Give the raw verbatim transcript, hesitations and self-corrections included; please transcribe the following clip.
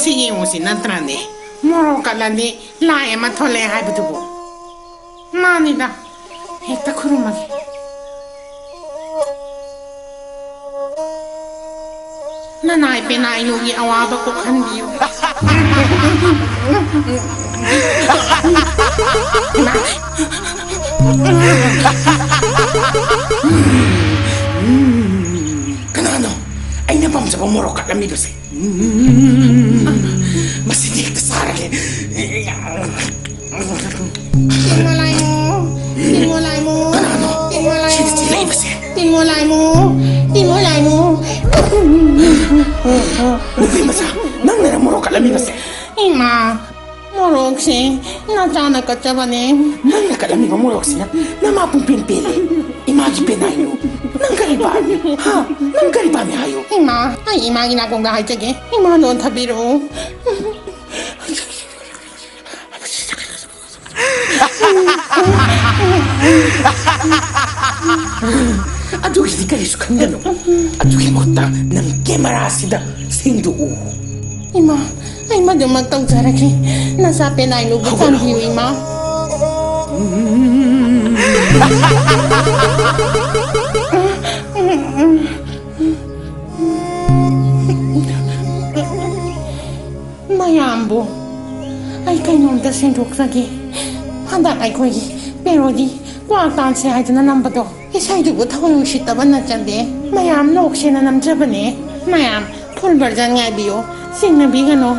ꯁꯤ ꯌꯦꯡꯉꯨꯁꯤ ꯅꯠꯇ꯭ꯔꯅꯦ? ꯃꯣꯔꯣꯛ ꯀꯠꯂꯗꯤ ꯂꯥꯏ ꯑꯃ ꯊꯣꯛꯂꯛꯑꯦ ꯍꯥꯏꯕꯗꯨꯕꯨ꯫ ꯃꯥꯅꯤꯗ, ꯍꯦꯛꯇ ꯈꯨꯔꯨꯝꯃꯒꯦ꯫ ꯅꯅꯥꯏ ꯄꯦꯅꯥꯏꯅꯨꯒꯤ ꯑꯋꯥꯕ ꯀꯣꯛꯍꯟꯕꯤꯌꯨ꯫ ꯀꯅꯥꯅꯣ ꯑꯩꯅ ꯄꯥꯝꯖꯕ ꯃꯣꯔꯣꯛ ꯀꯠꯂꯝꯃꯤꯕꯁꯦ? ꯃꯁꯤꯗꯤ ꯍꯦꯛꯇ ꯆꯥꯔꯒꯦ꯫ ꯇꯤꯡꯃꯣ ꯂꯥꯏꯃꯨ, ꯇꯤꯡꯃꯣ ꯂꯥꯏꯃꯨ, ꯀꯅꯥꯅꯣ? ꯇꯤꯡꯃꯣ ꯂꯥꯏꯃꯨ, ꯁꯤꯗ ꯆꯦꯜꯂꯛꯏꯕꯁꯦ? ꯇꯤꯡꯃꯣ ꯂꯥꯏꯃꯨ, ꯇꯤꯡꯃꯣ ꯂꯥꯏꯃꯨ꯫ ꯅꯨꯄꯤ ꯃꯆꯥ, ꯅꯪꯅꯔ ꯃꯣꯔꯣꯛ ꯀꯠꯂꯝꯃꯤꯕꯁꯦ? ꯏꯃꯥ, ꯃꯣꯔꯣꯛꯁꯦ ꯅꯆꯥꯅ ꯀꯠꯆꯕꯅꯦ꯫ ꯅꯪꯅ ꯀꯠꯂꯝꯃꯤꯕ ꯃꯣꯔꯣꯛꯁꯤꯅ ꯅꯃꯥ ꯄꯨꯡꯄꯦꯟ ꯄꯦꯜꯂꯦ꯫ ꯏꯃꯥꯒꯤ ꯄꯦꯟꯅꯥꯏꯅꯨ꯫ ꯅꯪ ꯀꯔꯤ ꯄꯥꯝꯃꯤ? ꯍꯥ? ꯅꯪ ꯀꯔꯤ ꯄꯥꯝꯃꯤ ꯍꯥꯏꯌꯨ? ꯏꯃꯥ, ꯑꯩ ꯏꯃꯥꯒꯤ ꯅꯥꯀꯣꯡꯗ ꯍꯥꯏꯖꯒꯦ꯫ ꯏꯃꯥ ꯂꯣꯟ ꯊꯥꯕꯤꯔꯛꯎ꯫ ꯑꯗꯨꯒꯤꯗꯤ ꯀꯔꯤꯁꯨ ꯈꯟꯒꯅꯨ꯫ ꯑꯗꯨꯒꯤ ꯃꯍꯨꯠꯇ ꯅꯪ ꯀꯦꯃꯦꯔꯥꯁꯤꯗ ꯁꯦꯡꯗꯣꯛꯎ꯫ ꯏꯃꯥ, ꯑꯩ ꯃꯗꯨꯃꯛ ꯇꯧꯖꯔꯒꯦ꯫ ꯅꯆꯥ ꯄꯦꯅꯥꯏꯅꯨꯕꯨ ꯍꯧꯒꯠꯂꯣ꯫ ꯆꯥꯟꯕꯤꯌꯨ, ꯏꯃꯥ꯫ ꯃꯌꯥꯝꯕꯨ ꯑꯩ ꯀꯩꯅꯣꯝꯇ ꯁꯦꯡꯗꯣꯛꯆꯒꯦ꯫ ꯍꯟꯗꯛ ꯑꯩꯈꯣꯏꯒꯤ ꯄꯦꯔꯣꯗꯤ ꯀ꯭ꯋꯥꯛ ꯇꯥꯟꯁꯦ ꯍꯥꯏꯗꯅ ꯅꯝꯕꯗꯣ, ꯏꯁꯩꯗꯨꯕꯨ ꯊꯑꯣꯏ ꯎꯁꯤꯠꯇꯕ ꯅꯠꯆꯗꯦ꯫ ꯃꯌꯥꯝ ꯅꯣꯛꯁꯦꯅ ꯅꯝꯖꯕꯅꯦ꯫ ꯃꯌꯥꯝ ꯐꯨꯜ ꯚꯔꯖꯟ ꯉꯥꯏꯕꯤꯌꯨ, ꯆꯤꯡꯅꯕꯤꯒꯅꯨ꯫